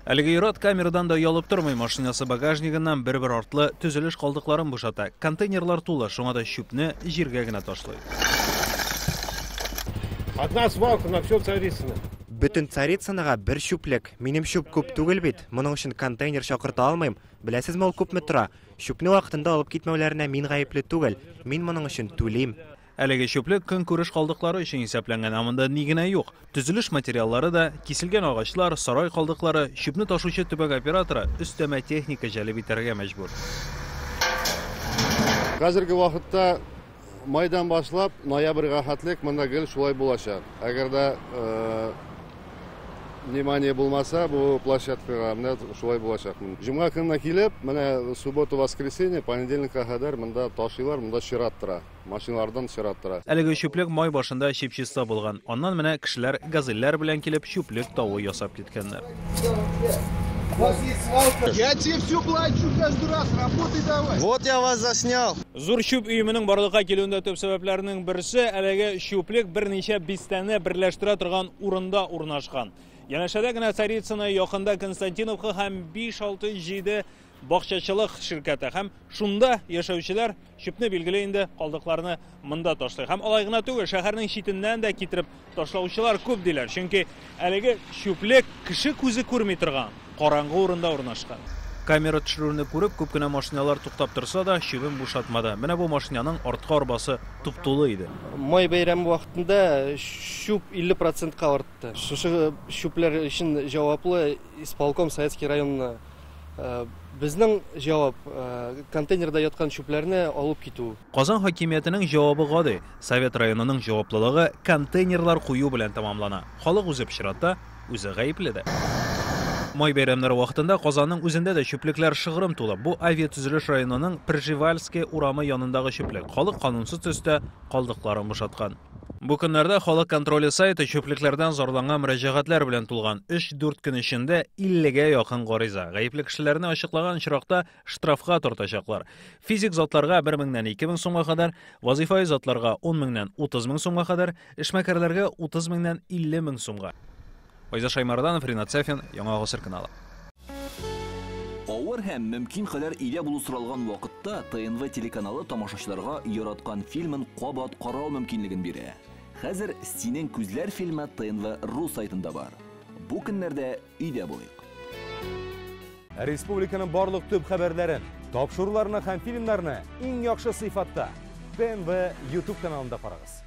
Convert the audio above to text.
Әлеге ир-ат камерадан да оялып тормый, машинасы багажнигыннан бер-бер артлы төзелеш калдыкларын бушата. Контейнерлар тулы, шуңа да чүпне җиргә генә ташлый. Одна свалка на все Царицыно. Бөтен Царицынога бер чүплек. Минем чүп күп түгел бит. Моның өчен контейнер чакырта алмыйм. Беләсезме, ул күпме тора? Чүпне вакытында алып китмәүләренә мин гаепле түгел. Мин моның өчен түлим. Әлеге чүплек көнкүреш калдыклары өчен исәпләнгән, ә монда ни генә юк. Төзелеш материаллары да, киселгән агачлар, сарай калдыклары, чүпне ташучы төбәк операторы өстәмә техника җәлеп итәргә мәҗбүр. Хәзерге вакытта майдан башлап ноябрьгә хәтлек монда гел шулай булачак. Әгәр дә внимание булмаса бу площадкага, менә шулай булачак. Җомга көненә килеп, менә суббота, воскресенье, понедельникка кадәр монда ташыйлар, монда чират тора. Машиналардан чират тора. Әлеге чүплек май башында чип-чиста булган. Аннан менә кешеләр газельләр белән килеп чүплек тавы ясап киткәннәр. Я тебе все плачу каждый раз, работай давай. Вот я вас заснял. Зур чүп өеменең барлыкка килүендә төп сәбәпләрнең берсе әлеге чүплек берничә бистәне берләштерә торган урында урнашкан. Янәшәдә генә Царицыно, якында Константиновка һәм 5-6-7 бакчачылык ширкәте һәм шунда яшәүчеләр чүпне билгеле инде калдыкларны монда ташлый. Һәм алай гына түгел, шәһәрнең читеннән дә китереп ташлаучылар күп диләр. Чөнки әлеге чүплек кеше күзе күрми торган караңгы урында урнашкан. Камера төшерүне күреп, күп кенә машиналар туктап торса да, чүбен бушатмады. Менә бу машинаның арткы арбасы туп-тулы иде. Май бәйрәме вакытында чүп 50%-ка артты. Шушы чүпләр өчен җаваплы исполком Советский районына. Безнең җавап контейнерда яткан чүпләрне алып китү. Казан хакимиятенең җавабы гади. Совет районының җаваплылыгы контейнерлар кую белән тәмамлана. Халык үзе пычрата, үзе гаепле дә. Май бәйрәмнәре вакытында Казанның үзендә дә чүплекләр шыгрым тулы. Бу авиатөзелеш районының Пржевальский урамы янындагы чүплек. Халык канунсыз төстә калдыкларын бушаткан. Бу көннәрдә халык контроле сайты чүплекләрдән зарланган мөрәҗәгатьләр белән тулган. 3-4 көн эчендә 50-гә якын гариза. Гаепле кешеләрне ачыклаган очракта штрафка тартачаклар. Физик затларга 1 меңнән 2 мең сумга кадәр, вазифаи затларга 10 меңнән 30 мең сумга кадәр, эшмәкәрләргә 30 меңнән 50 мең сумга. Айза Шаймарданов, Ринат Сафин, Яңа Гасыр каналы. Авыр һәм мөмкин кадәр өйдә булу соралган вакытта ТНВ телеканалы тамашачыларга яраткан фильмын кабат карау мөмкинлеген бирә. Хәзер Синең күзләр фильмы ТНВ ру сайтында бар. Бу көннәрдә өйдә булыйк. Республиканың барлык төп хәбәрләрен, тапшыруларны һәм фильмнарны иң яхшы сыйфатта ТНВ YouTube каналында карагыз.